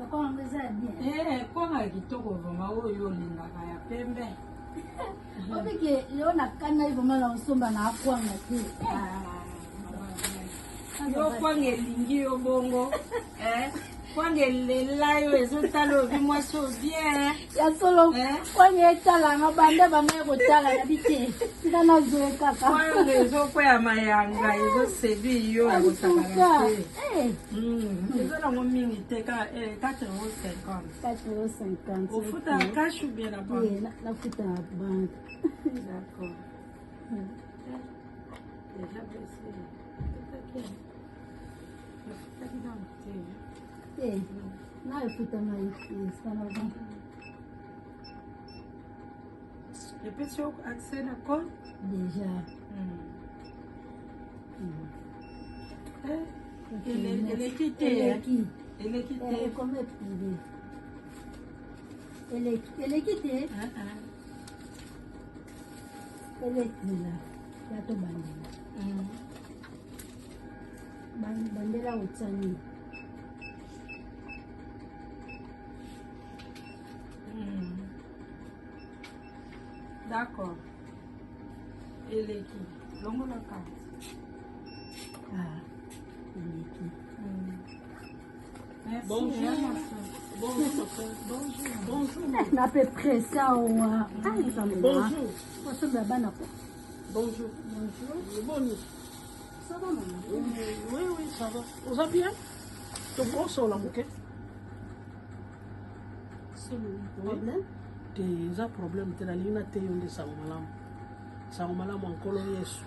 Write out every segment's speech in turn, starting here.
Kwanga yango eza ya bien. Eh, kwanga ya kitoko vraiment oyo olingaka ya pembe. Obike leo nakanaki vraiment na kosomba na kwanga te. Ah, yo kwanga elingi yo bongo eh? kwanga elela yo ezotala obi mwasi oyo bien ya solo Eh? kwanga etalanga banda banda kotala nabi te tika nazoe kaka kwanga ezokwea mayanga ezoseduire yo ya kosakana te Eh, Eza nango mingi te ka 4,50 4,50 Ofuta cash ou bien na banque? Oui, nafuta na banque. D'accord. Déjà baissé. Nafutaki nanu te. Te, na efuta ngai esika naza. Epesi yo accès na compte? Déjà. Eleki te. Eleki. Eleki te. Ekomi privé. Eleki eleki te. Eleki la. Ya to bandela. Bandela otya nini? D'accord. Eleki. Longola carte. Ah, eleki. Merci. Bonjour. hein, ma soeur. Bonjour, ma soeur. Bonjour. Bonjour. Na pe presse awa. Ah, nzambe na. Bonjour. Osombela bana ko. Bonjour. Bonjour. Boni. Ça va maman? Oui, oui, ça va. Oza bien? tokosola moke Problème? te eza problème te nalingi nateya yo nde sango malamu sango malamu ya nkolo yesu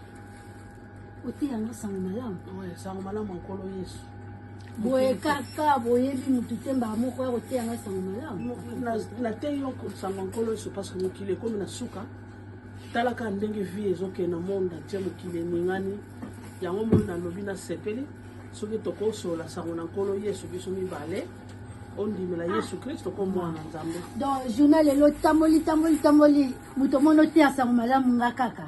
Oteya nga sango malamu. Ouais, sango malamu ya nkolo yesu Boye kaka boyebi mutu te mbala moko ya koteya nga sango malamu. Nateyi yo sango ya nkolo yesu parce que mokili ekomi na suka tala kaka ndenge vie ezokende na monde entier mokili eningani yango moni nalobi nasepeli soki tokosola sango na nkolo yesu biso mibale ondimela yesu kristo ko mwana nzambe Donc journal lelo tamboli tamboli tamboli moto omoni oteya sango malamu nga kaka.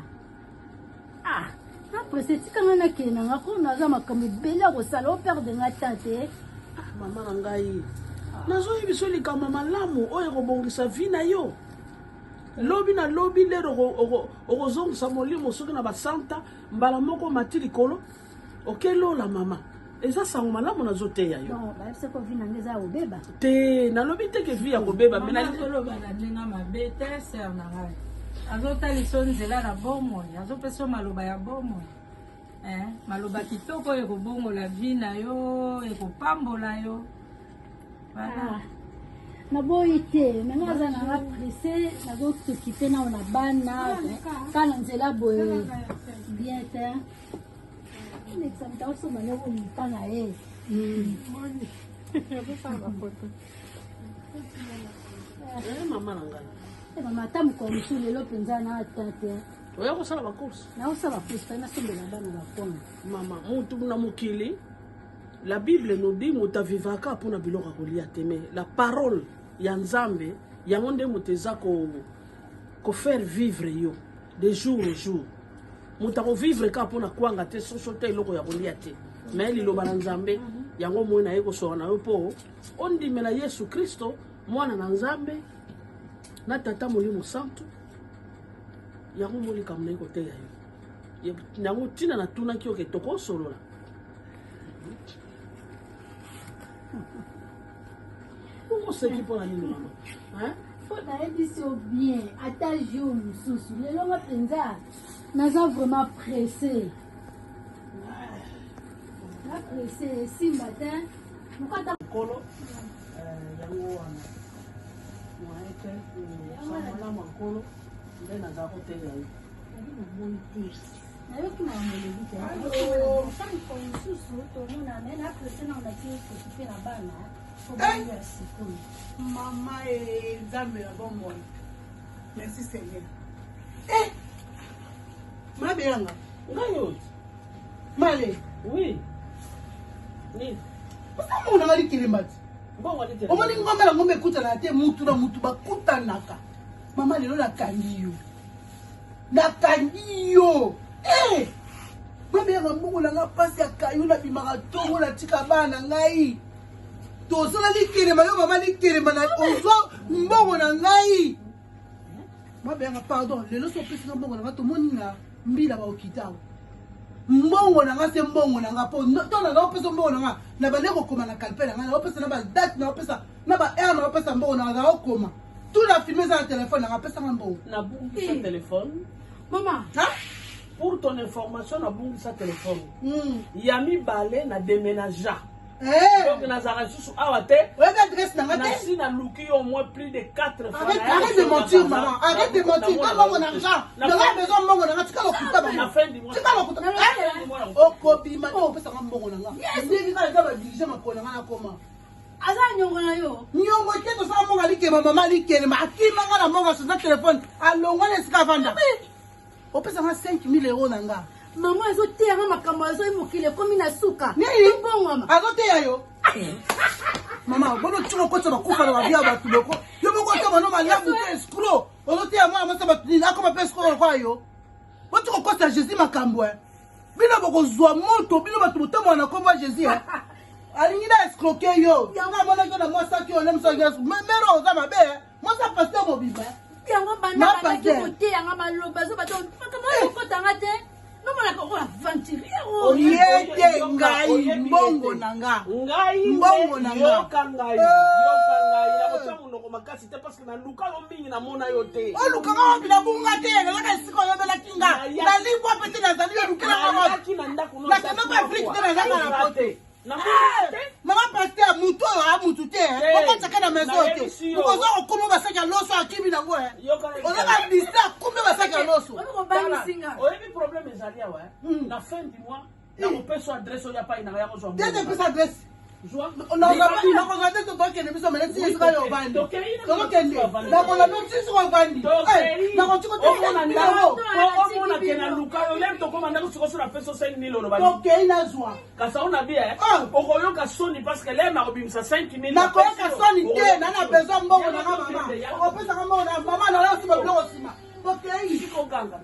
Ah, na presse tika nga nakende na nga ko naza makambo ebele ya kosala operdre nga temps te. Ah, mama na ngai nazoyebi so likambo malamu oyo ekobongisa vie na yo lobi na lobi lero okozongisa molimo soki na basanta mbala moko omati likolo okelola mama eza sango malamu nazoteya yo Donc bayebisa ko vie na nga eza ya kobeba. te nalobi te ke vie ya kobeba me Mama azoloba na ndenge mabe te sœur na ngai azotalisa yo nzela na bomoi azopesa yo maloba ya bomoi eh, maloba kitoko oyo ekobongola vie na yo ekopambola yo voilà. Ah, naboyi te me nga aza nanga presse nazosokipe nao na bana ka na nzela boye bien te elekisa moto akosomba ndeko mopa na ye Eh, mama na ngai Eh, mama ata mokolo mosusu lelo mpenza na ata te oya kosala bacourse naosala course mpe nasombela bana bakwanga mama mutu na mokili la bible nous dit moto avivaka mpona biloko ya kolia te mais la parole ya nzambe yango nde moto eza ko kofaire vivre yo de jour au jour moto akovivre kaka mpona kwanga te soso te eloko ya kolia te mais liloba na nzambe yango moi naye kosoka na yo mpo ondimela yesu kristo mwana na nzambe na tata molimo santu yango mo likambo naye koteya yo yango ntina natunaki yo ke tokosolola okoseki mpo na nini mama Hein? mpo nayebisi yo bien ata jour mosusu lelo nga mpenza naza vraiment presse na presse esimba te mokata nkolo eh, yango wana moye te sango malamu ya nkolo nde naza koteya yo naboyi te nayoki makambo elobi te ata mokolo mosusu tomona me na presse na naki kokipe na bana po bango ya sikoyo Mama e nzambe ya bomoi. Merci Seigneur. Eh! Mabe yanga. ngai oyo Male. oui nini Oza mona ngali kilimba ti. mbongo alite Omoni ngombe na ngombe ekutana te mutu na mutu bakutanaka. Mama lelo nakangi yo. Nakangi yo. Eh! Mabe yanga mbongo na nga pasi ya kayu nabimaka tongo natika bana na ngai. Tosala likelema yo mama likelema na ozwa mbongo na ngai. Mabenga pardon, lelo so opesi nga mbongo na nga tomoni nga mbila ba okita. Mbongo na nga se mbongo na nga po to na opesa mbongo na nga na bande kokoma na kalpe na nga na opesa na ba date na opesa na ba heure na opesa mbongo na nga na okoma. Tout la filme eza na telefone na nga pesa nga mbongo. Nabungisa eh. telefone. Mama. Ha? Pour ton information nabungisa telefone. Ya mibale na déménagea. Eh. Donc nazalaka lisusu awa te. Oyebi adresse na nga te. Nasi naluki yo au moins plus de 4 fois. Arrête, arrête de mentir maman. Arrête de mentir. Donne-moi mon argent. Naza besoin mbongo na nga. Tika lokuta maman. Tika lokuta. Okobima te opesaka mbongo na nga. Ndenge kaka eza ba dirige makolo na nga nakoma. Aza nyongo na yo. Nyongo te tosala mbongo alikema mama alikelema akima nga na mbongo asoza telefone alongwa na esika avanda. Opesa nga 5000 euros na nga. Maman azoteya nga makambo azoyi mokili ekomi na suka. Nini? Tobongwama. Azoteya yo. Mama, bono tiko kotisa bakufa na babia bato loko. Yo moko ota bano malamu te escroc. Ozoteya mwana mwasi bato nini akoma mpe escroc lokola yo. Botiko kotisa Jésus makambo eh. Bino bokozwa moto, bino bato botambola na kombo ya Jésus eh. Alingi na escroquer yo. Yango amonaki yo na mwasaki yo, na mero oza mabe eh. Mwasi ya pasteur mobimba. Yango banda bandaki koteya nga maloba zo bato makambo oyo okota nga te nomonaka oyo aventurier oye te ngai mbongo na nga ngai mbongo na nga yoka ngai yoka ngai nakotya monoko makasi te parce que naluka yo mingi namona yo te olukaka wapi nabunga te nazaka esika oyebelaki nga nalibwa mpe te nazali olukelaka wapi nakendaka afrike te nazaka na poto Mama pasteur mutu oyo a mutu te okotiaka na maison te okoza kokoma basaki ya loso akimi nango ozaka distrait akumbi basaki ya loso oyebi problème ezali awa na fin du mois nakopesa adresse oyo apai nanga yakozwa te tepesa adresse nakozwa te tokende biso mele ti esika yo ovandi tokokende nakolanda ti esika ovandi nakotikomona ke naluka yo lem tokoma ndako sikoso napesa 5000 oloba tokei nazwa Kasi on a bien, oh. okoyoka soni parce que lema akobimisa 5000. Nakoyoka soni te, na na besoin mbongo na nga mama. Okopesaka mbongo na mama na yo nsima biloko nsima. Tokei. Koganga.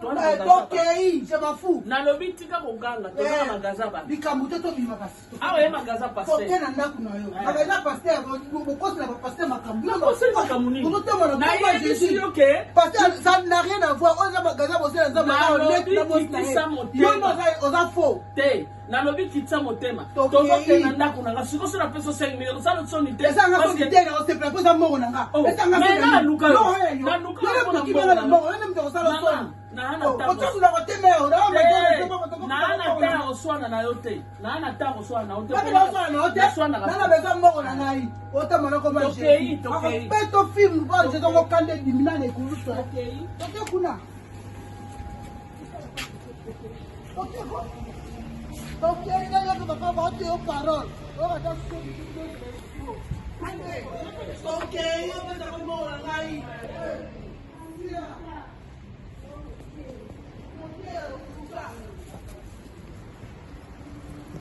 Tokei, je m'en fous. Nalobi tika koganga, toza na magasin ba. Likambo te tobima kasi. Awa ye magasin pasteur. Toke na ndako na yo. Magasin pasteur, bokosela ba pasteur makambo. Nakoseli makambo nini? Ozotambola na kombo ya Nayebisi Jésus. yo ke Pasteur, ça n'a rien à voir. Oyo eza magasin bosela nzambe aza honnête na mwasi na ye. Nalobi kitisa motema. Yo nde oza faux. Te. Nalobi kitisa motema. Tokei. Tozokende na ndako na nga. Sikoyo soki napesi yo 5 millions, osala soni te. Eza nga Parce soni que- te, nakosepela mpo eza mbongo na nga. Oh, Eza nga mais soni nga na naluka yo. Non, oyo yo. Naluka Yo yo nde mpo na moto okimela na mbongo mbongo, yo nde moto okosala Mama, soni. naa na Oh, ntango. otiaki na kotema yo, na Te, ba ba ba naa na temps ya koswana na yo te. Naa na temps ya koswana na yo te. Kaka na oswana na yo te. Naswanaka Na na besoin mbongo na ngai. Otamba na koma Tokei, Jésus. tokei. Akobeto film, bo Jésus okokanda ebimi na na ekulusu. Tokei. Toke kuna. Toke ko. Tokei na yo baka ba te yo parole. Oyo ata soki Tokei, opesaka mbongo na ngai.